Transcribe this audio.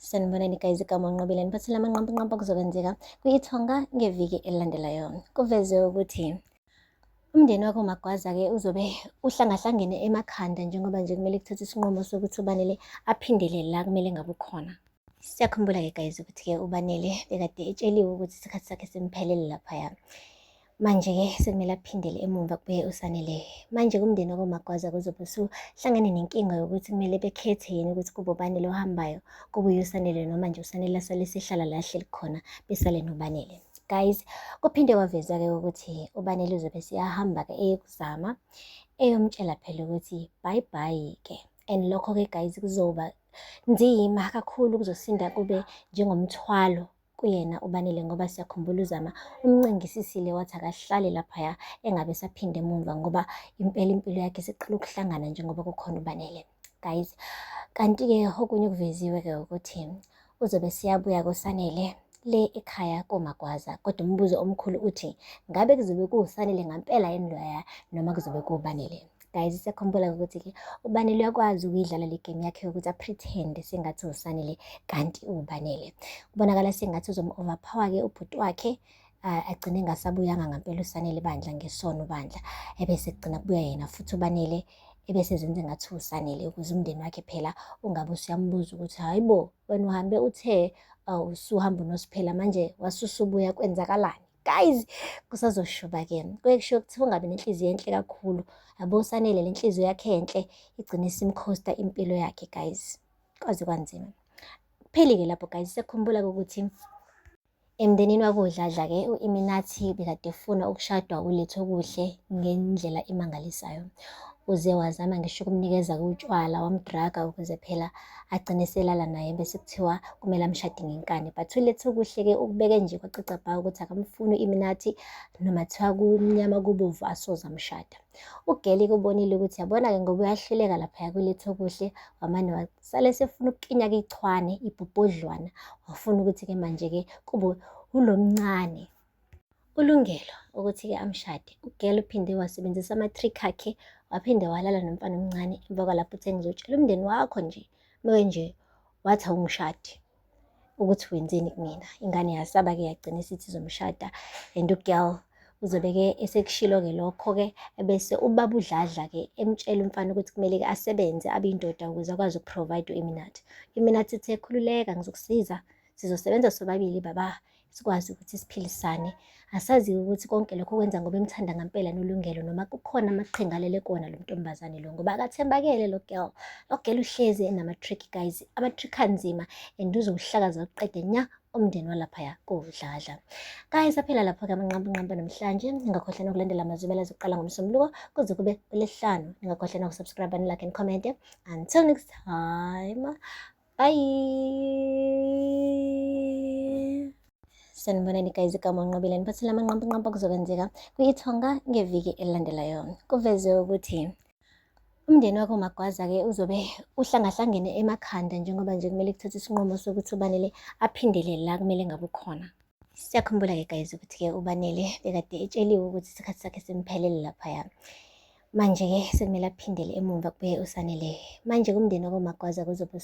Sanibonani guys, igama uNqobile niphathele amanqampunqampu okuzokwenzeka kwi-Ithonga ngeviki elilandelayo. Kuvezwe ukuthi umndeni wakho uMagwaza-ke uzobe uhlangahlangene emakhanda njengoba nje kumele kuthathwe isinqumo sokuthi uBanele aphindele la kumele ngabe ukhona. Siyakhumbula-ke guys ukuthi-ke uBanele bekade etsheliwe ukuthi isikhathi sakhe simphelele laphaya. Manje-ke sekumele aphindele emumva kubuye uSanele. Manje kumndeni wakoMagwaza kuzobe usuhlangene nenkinga yokuthi kumele bekhethe yini ukuthi kube uBanele ohambayo, kubuye uSanele noma nje uSanele asale esehlala la ahleli khona besale noBanele. Guys, kuphinde kwavezwa-ke ukuthi uBanele uzobe seyahamba-ke eyekuzama eyomtshela phela ukuthi bye bye-ke. And lokho-ke guys kuzoba nzima kakhulu kuzosinda kube njengomthwalo kuyena uBanele ngoba siyakhumbula uZama umncengisisile wathi akahlale laphaya engabe esaphinde emumva ngoba impela impilo yakhe isiqala ukuhlangana njengoba kukhona uBanele. Guys, kanti-ke okunye okuveziwe-ke ukuthi uzobe siyabuya kuSanele le ekhaya koMagwaza kodwa umbuzo omkhulu uthi ngabe kuzobe kuwuSanele ngampela yini loya noma kuzobe kuwuBanele? Guys, siyakhumbula ukuthi-ke uBanele uyakwazi ukuyidlala le game yakhe yokuthi a-pretend sengathi uSanele kanti uBanele. Kubonakala sengathi uzom-overpower-ke ubhuti wakhe agcine engasabuyanga ngampela uSanele bandla ngesono bandla ebese kugcina kubuya yena futhi uBanele ebese zenze ngathi uSanele ukuze umndeni wakhe phela ungabe usuyambuza ukuthi hayi bo wena uhambe uthe usuhamba uNosiphela manje wasusubuya kwenzakalani? Guys, kusazoshuba-ke. Kuye kushiwo kuthiwa ungabi nenhliziyo enhle kakhulu. Yabo uSanele le nhliziyo yakhe enhle igcine isimkhosta impilo yakhe guys. Kwaze kwanzima. Kupheli-ke lapho guys, sekhumbula ukuthi emndenini wakoDladla-ke u-Iminathi bekade efuna ukushadwa uLethokuhle ngendlela emangalisayo. Uze wazama ngisho ukumnikeza-ke utshwala wamdraga ukuze phela agcine eselala naye bese kuthiwa kumele amshade ngenkani. But uLethokuhle-ke ukubeke nje kwacaca bha ukuthi akamfuni u-Iminathi noma kuthiwa kumnyama kubovu asoze amshada. UGeli-ke ubonile ukuthi yabona-ke ngoba uyahluleka laphaya kuLethokuhle wamane wasale esefuna ukukinya-ke ichwane ibhobhodlwana wafuna ukuthi-ke manje-ke kube ulomncane uLungelo ukuthi-ke amshade. UGeli uphinde wasebenzisa ama-trick akhe waphinde walala nomfana omncane emva kwalapho uthe ngizotshela umndeni wakho nje meke nje wathi awungishadi ukuthi wenzeni kumina. Ingane yasaba-ke yagcina isithi izomshada and ugirl uzobe-ke esekushilo-ke lokho-ke ebese ubaba uDladla-ke emtshela umfana ukuthi kumele-ke asebenze abe indoda ukuze akwazi ukuprovide u-Iminathi. U-Iminathi uthe khululeka ngizokusiza sizosebenza sobabili baba sikwazi ukuthi siphilisane. Asazi ukuthi konke lokho kwenza ngoba emthanda ngampela noLungelo noma kukhona amaqhinga alele kuwona lo ntombazane lo ngoba akathembakele lo girl. Lo girl uhlezi enama-trick guys, ama-trick anzima and uzowuhlakaza uqede nya umndeni walaphaya koDladla. Guys, aphela lapho-ke amanqampunqampu namhlanje. Ningakhohlwa nokulandela amazwibela azoqala ngoMsombuluko kuze kube uLwesihlanu. Ningakhohlwa nokusubscribe, like and comment. Until next time. Bye. Sanibonani guys, igama uNqobile niphathele amanqampunqampu okuzokwenzeka kwi-Ithonga ngeviki elilandelayo. Kuvezwe ukuthi umndeni wakho uMagwaza-ke uzobe uhlangahlangene emakhanda njengoba nje kumele kuthathwe isinqumo sokuthi uBanele aphindele la kumele ngabe ukhona. Siyakhumbula-ke guys ukuthi-ke uBanele bekade etsheliwe ukuthi isikhathi sakhe simphelele laphaya. Manje-ke sekumele aphindele emumva kubuye uSanele. Manje kumndeni wakoMagwaza kuzobe.